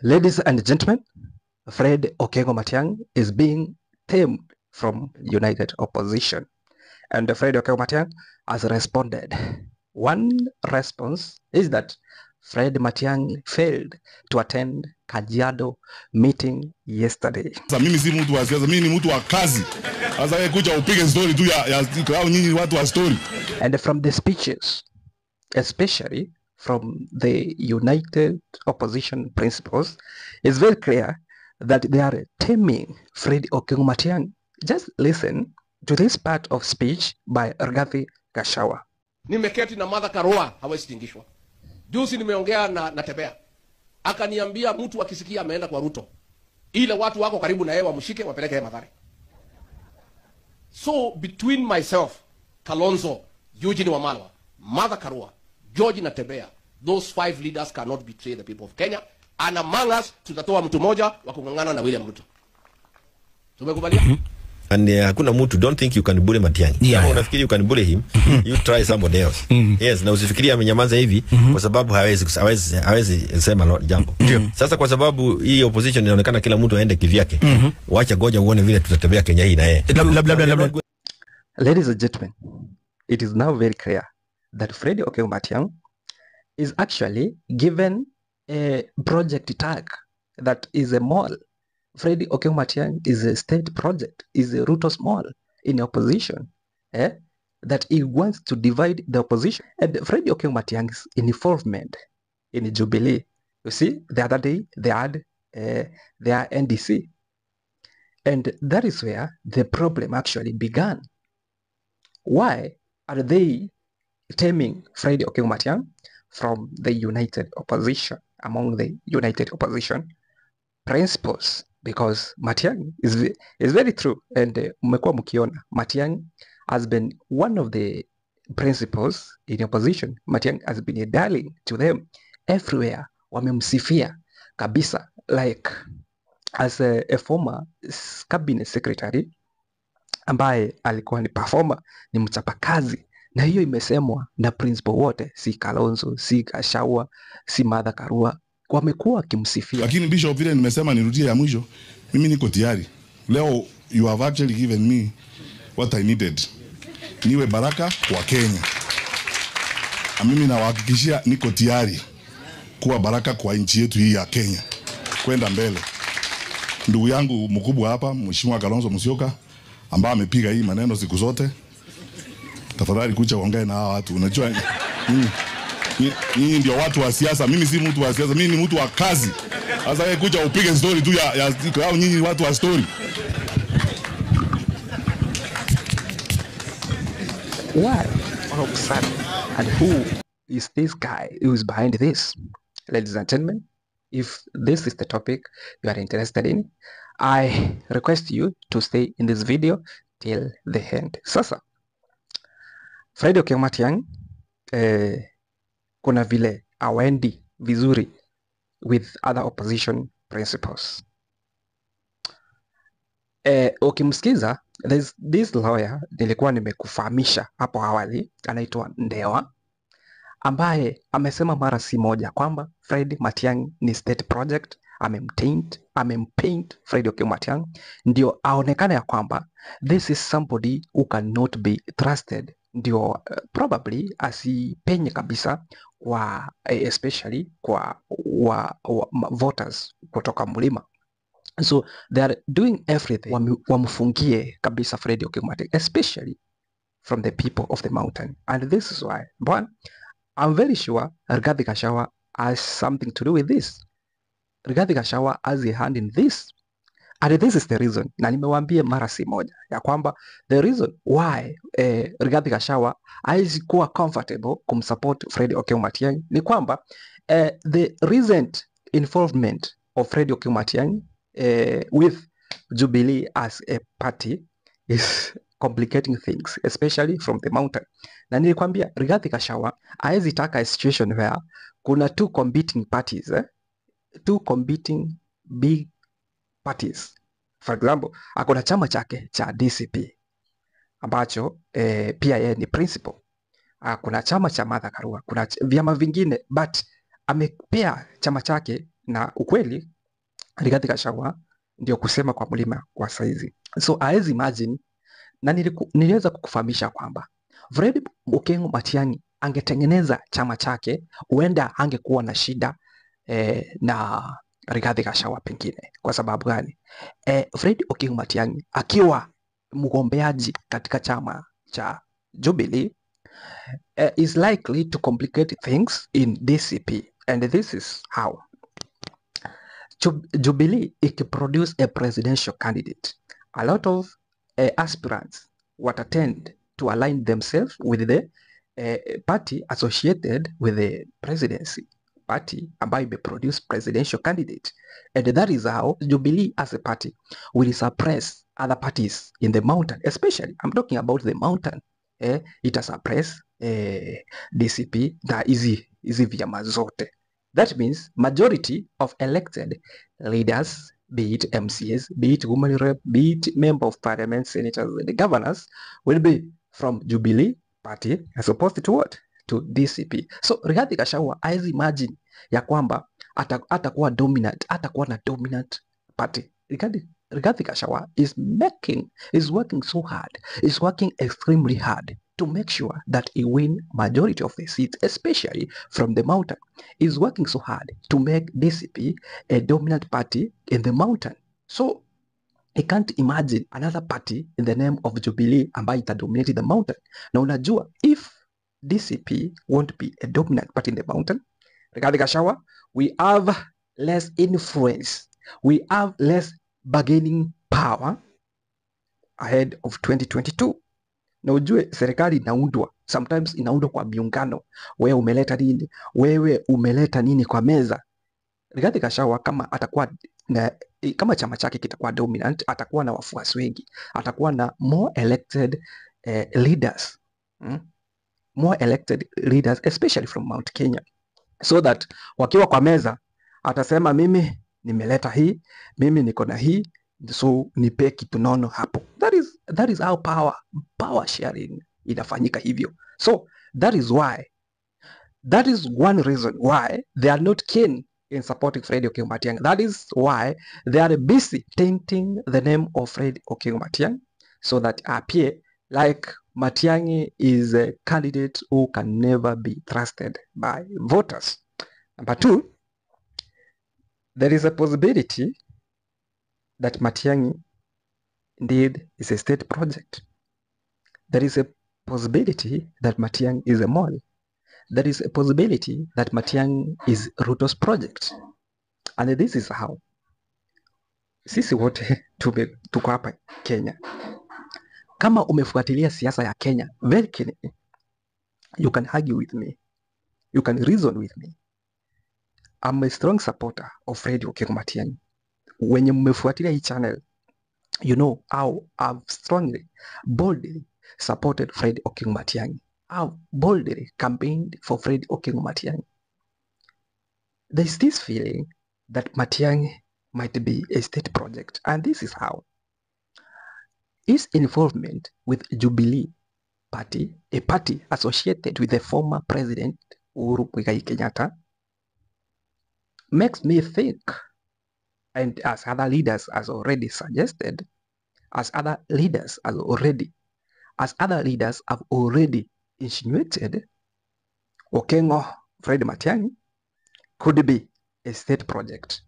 Ladies and gentlemen, Fred Okengo Matiang'i is being tamed from United Opposition. And Fred Okengo Matiang'i has responded. One response is that Fred Matiang'i failed to attend Kajiado meeting yesterday. Sasa mimi si mtu wa siasa, mimi ni mtu wa kazi. Sasa wewe kuja upige story tu ya nyinyi watu wa story. And from the speeches, especially from the United Opposition principals, it's very clear that they are taming Fred Okengo Matiang'i. Just listen to this part of speech by Rigathi Gachagua. Nimeketi na Martha Karua, hawezi tingishwa. Juzi nimeongea na Natembea. Akaniambia mtu akisikia ameenda kwa Ruto, ile watu wako karibu na yeye wamshike wapeleke yeye Mathare. So between myself, Kalonzo, Eugene Wamalwa, Martha Karua, George Natembea, those 5 leaders cannot betray the people of Kenya. And among us tutatoa mtu mmoja wa kung'ang'ana na William Ruto. Tumekubalia? And hakuna mtu, don't think you can bully Matiang'i. Yeah, yeah. Unafikiri you can bully him, you try somebody else. Yes, na usifikirie amenyamaza hivi kwa sababu hawezi sema jambo. Sasa kwa sababu hii opposition inaonekana kila mtu aende kivyake. Wacha goja uone vile tutatembea Kenya hii na yeye. Ladies and gentlemen, it is now very clear that Fred Okengo Matiang'i is actually given a project tag that is a mall. Fred Okengo Matiang'i is a state project, is a Ruto's mall in opposition, that he wants to divide the opposition. And Fred Okengo Matiang'i's involvement in Jubilee, you see, the other day they had their NDC. And that is where the problem actually began. Why are they taming Fred Okengo Matiang'i from the United Opposition, among the United Opposition principles? Because Matiang'i is very true, and mmekuwa mkiona Matiang'i has been one of the principals in opposition. Matiang'i has been a darling to them everywhere. Wamemsifia kabisa, like as a former cabinet secretary ambaye alikuwa ni performer, ni mchapakazi. Na hiyo imesemwa na principal wote, si Kalonzo, si Gachagua, si Martha Karua, wamekuwa wakimsifia. Lakini Bishop, vile nimesema nirudie ya mwisho, mimi niko tayari. Leo you have actually given me what I needed. Niwe baraka kwa Kenya. Na mimi nawahakikishia niko tayari kuwa baraka kwa nchi yetu hii ya Kenya. Kwenda mbele. Ndugu yangu mkubwa hapa, Mheshimiwa Kalonzo Musyoka, ambaye amepiga hii maneno siku zote. Tafadhali kuja uongee na hawa watu. Unajua nyinyi ndio watu wa siasa, mimi si mtu wa siasa, mimi ni mtu wa kazi. Sasa wewe kuja upige story tu ya nyinyi watu wa story. Why all of a sudden? And who is this guy who is behind this? Ladies and gentlemen, if this is the topic you are interested in, I request you to stay in this video till the end. Sasa Fred Okengo Matiang'i kuna vile hawaendi vizuri with other opposition principals. Ukimsikiza, there's this lawyer nilikuwa nimekufahamisha hapo awali, anaitwa Ndewa, ambaye amesema mara si moja kwamba Fred Matiang'i ni state project, amemtaint, amempaint Fred Okengo Matiang'i ndio aonekane ya kwamba this is somebody who cannot be trusted, ndio probably asipenye kabisa kwa especially kwa voters kutoka mlima. So they are doing everything wamfungie kabisa Fred Okengo Matiang'i, especially from the people of the mountain. And this is why, but I'm very sure Rigathi Gachagua has something to do with this. Rigathi Gachagua has a hand in this. And this is the reason, na nimewaambia mara si moja ya kwamba the reason why Rigathi Gachagua hawezi kuwa comfortable kumsupport Fred Okengo Matiang'i ni kwamba the recent involvement of Fred Okengo Matiang'i with Jubilee as a party is complicating things, especially from the mountain. Na nilikwambia Rigathi Gachagua hawezi taka a situation where kuna two competing parties, two competing big parties. For example, akona chama chake cha DCP ambacho pia yeye ni principal. Kuna chama cha Martha Karua, kuna vyama vingine, but amepea chama chake Na ukweli Rigathi Gachagua ndio kusema kwa mlima kwa saizi. So hawezi imagine, na niliweza kukufahamisha kwamba Fred Okengo Matiang'i angetengeneza chama chake, huenda angekuwa na shida na Rigathi Gachagua pengine. Kwa sababu gani? Fred Okengo Matiang'i akiwa mgombeaji katika chama cha Jubilee is likely to complicate things in DCP, and this is how. Jubilee ikiproduce a presidential candidate, a lot of aspirants watatend to align themselves with the party associated with the presidency, party ambayo imeproduce presidential candidate, and that is how Jubilee as a party will suppress other parties in the mountain, especially I'm talking about the mountain. Ita suppress DCP na hizi vyama zote. That means majority of elected leaders, be it MCAs, be it women rep, be it member of parliament, senators, and governors, will be from Jubilee Party as opposed to what? To DCP. So Rigathi Gachagua hawezi imagine ya kwamba atakuwa dominant, atakuwa na dominant party. Rigathi Gachagua is working so hard, is working extremely hard to make sure that he win majority of the seats, especially from the mountain. He's working so hard to make DCP a dominant party in the mountain. So he can't imagine another party in the name of Jubilee ambayo itadominate the mountain. Na unajua, if DCP won't be a dominant party in the mountain, Rigathi Gachagua, we have less influence, we have less bargaining power ahead of 2022. Na ujue serikali inaundwa, sometimes inaundwa kwa miungano. Wewe umeleta nini? Wewe umeleta nini kwa meza? Rigathi Gachagua kama atakuwa na, kama chama chake kitakuwa dominant, atakuwa na wafuasi wengi, atakuwa na more elected leaders, More elected leaders especially from Mount Kenya, so that wakiwa kwa meza atasema mimi nimeleta hii, mimi niko na hii, so nipe kitu nono hapo. That is how power sharing inafanyika hivyo. So that is one reason why they are not keen in supporting Fred Okengo Matiang'i. That is why they are busy tainting the name of Fred Okengo Matiang'i so that appear like Matiang'i is a candidate who can never be trusted by voters. Number two, there is a possibility that Matiang'i indeed is a state project. There is a possibility that Matiang'i is a mole. There is a possibility that Matiang'i is Ruto's project. And this is how. Sisi wote tuko hapa Kenya. Kama umefuatilia siasa ya Kenya very keenly, you can argue with me. You can reason with me. I'm a strong supporter of Fred Okengo Matiang'i. Wenye mmefuatilia hii channel, you know how I've strongly, boldly supported Fred Okengo Matiang'i. I've boldly campaigned for Fred Okengo Matiang'i. There's this feeling that Matiang'i might be a state project, and this is how. His involvement with Jubilee Party, a party associated with the former president Uhuru Muigai Kenyatta, makes me think, and as other leaders has already suggested, as other leaders has already, as other leaders have already insinuated, Okengo Fred Matiang'i could be a state project.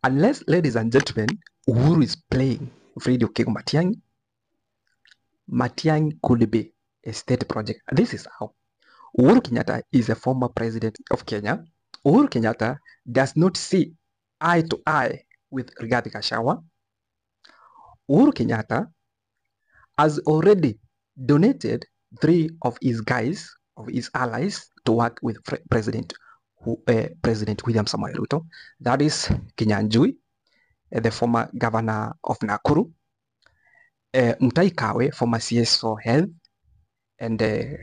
Unless, ladies and gentlemen, Uhuru is playing Fred Okengo Matiang'i, Matiang'i could be a state project. This is how. Uhuru Kenyatta is a former president of Kenya. Uhuru Kenyatta does not see eye to eye with Rigathi Gachagua. Uhuru Kenyatta has already donated 3 of his guys, of his allies, to work with President William Samoei Ruto. That is Kinyanjui, the former governor of Nakuru, Mutahi Kagwe, former CS for Health, and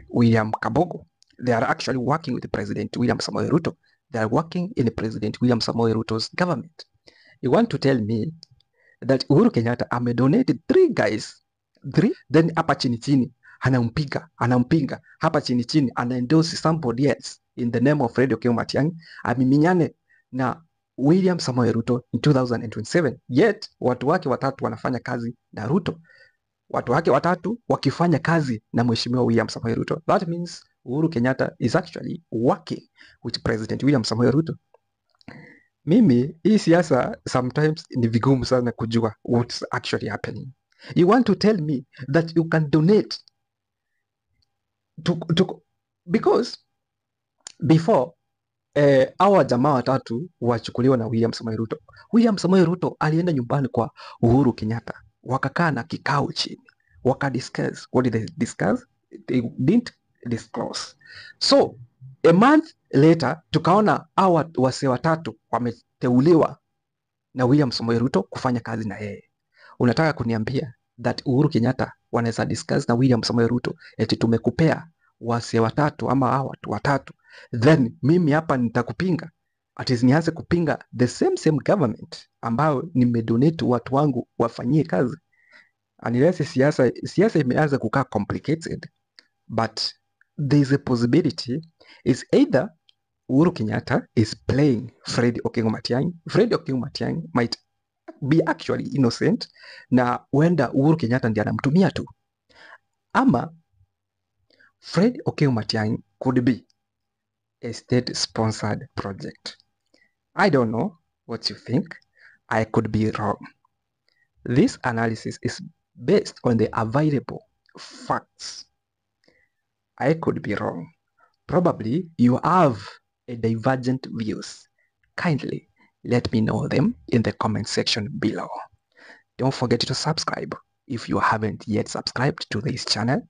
William Kabogo. They are actually working with President William Samoei Ruto. They are working in President William Samoei Ruto's government. You want to tell me that Uhuru Kenyatta amedonated 3 guys, 3, then hapa chini chini anampiga, anampinga, hapa chini chini ana endorse somebody else in the name of Fred Okengo Matiang'i, amiminyane na William Samoei Ruto in 2027. Yet watu wake watatu wanafanya kazi na Ruto, watu wake watatu wakifanya kazi na Mheshimiwa William Samoei Ruto. That means Uhuru Kenyatta is actually working with President William Samoei Ruto. Mimi hii siasa sometimes ni vigumu sana kujua what's actually happening. You want to tell me that you can donate to because before hawa jamaa watatu wachukuliwa na William Samoei Ruto. William Samoei Ruto alienda nyumbani kwa Uhuru Kenyatta, wakakaa na kikao chini, wakadiscuss. What did they discuss? They didn't disclose. So a month later tukaona hawa wasee watatu wameteuliwa na William Samoei Ruto kufanya kazi na yeye. Unataka kuniambia that Uhuru Kenyatta wanaweza discuss na William Samoei Ruto eti tumekupea wasee watatu ama hawa watu watatu, then mimi hapa nitakupinga? Ati nianze kupinga the same same government ambayo nimedonate watu wangu wafanyie kazi? Unless siasa imeanza kukaa complicated, but there is a possibility is either Uhuru Kenyatta is playing Fred Okengo Matiang'i. Fred Okengo Matiang'i might be actually innocent na huenda Uhuru Kenyatta ndiye anamtumia tu, ama Fred Okengo Matiang'i could be a state sponsored project. I don't know what you think. I could be wrong. This analysis is based on the available facts. I could be wrong. Probably you have a divergent views. Kindly let me know them in the comment section below. Don't forget to subscribe if you haven't yet subscribed to this channel.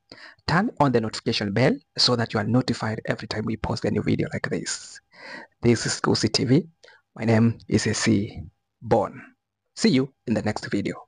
Turn on the notification bell so that you are notified every time we post a new video like this. This is Kusi TV. My name is AC Bon. See you in the next video.